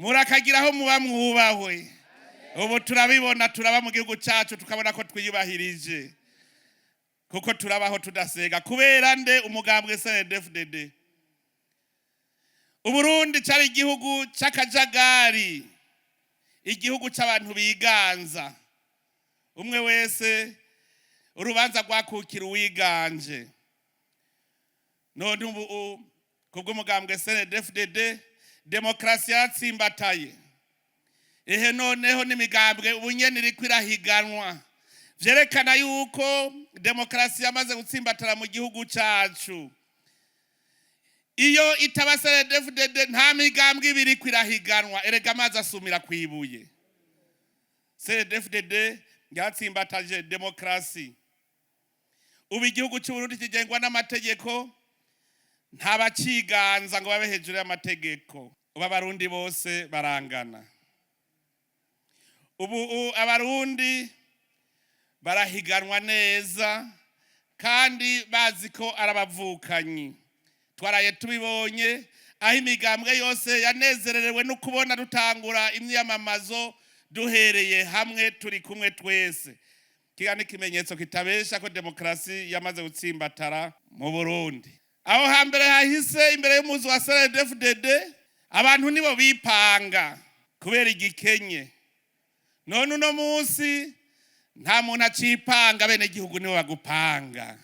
Murakagira aho muba mwubahwe. Ubu turabibona, turaba mu gihugu cyacu tukabona ko twiyubahirije, kuko turabaho tudasega. Kubera nde? Umugambwe CNDD-FDD. Uburundi cyari igihugu cy'akajagari, igihugu cy'abantu biganza, umwe wese urubanza rwakukira uwiganje. None ubu kubw'umugambwe CNDD-FDD demokarasi yaratsimbataye. Ehe, noneho n'imigambwe ubu nyene iriko irahiganwa, vyerekana yuko demokarasi yamaze gutsimbatara mu gihugu cacu. Iyo itaba CNDD-FDD, nta migambwe ibiri iriko irahiganwa. Erega amazi asumira kwibuye. CNDD-FDD yatsimbataje demokarasi. Ubu igihugu cy'Uburundi kigengwa n'amategeko, nta baciganza ngo babe hejuru y'amategeko. Ubu Abarundi bose barangana. Ubu Abarundi barahiganwa neza kandi bazi ko ari abavukanyi. Twaraye tubibonye aho imigambwe yose yanezererewe no kubona dutangura imyiyamamazo duhereye hamwe, turi kumwe twese. Kiga n'ikimenyetso kitabesha ko demokarasi yamaze gutsimbatara mu Burundi. Aho hambere hahise, imbere y'umuzi wa CNDD-FDD, abantu nibo bipanga kubera igikenye. None uno munsi nta muntu acipanga, bene gihugu nibo bagupanga.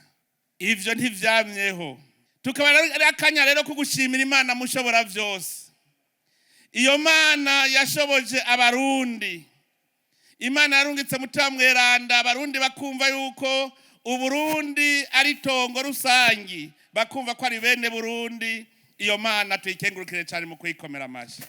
Ivyo ntivyamyeho. Tukaba ari akanya rero ko gushimira Imana mushobora vyose, iyo Mana yashoboje Abarundi. Imana yarungitse Mutima Mweranda, Abarundi bakumva yuko Uburundi ari itongo rusangi, bakumva ko ari bene Burundi. Iyo Mana tuyikengurukire cyane mu kuyikomera amashyi.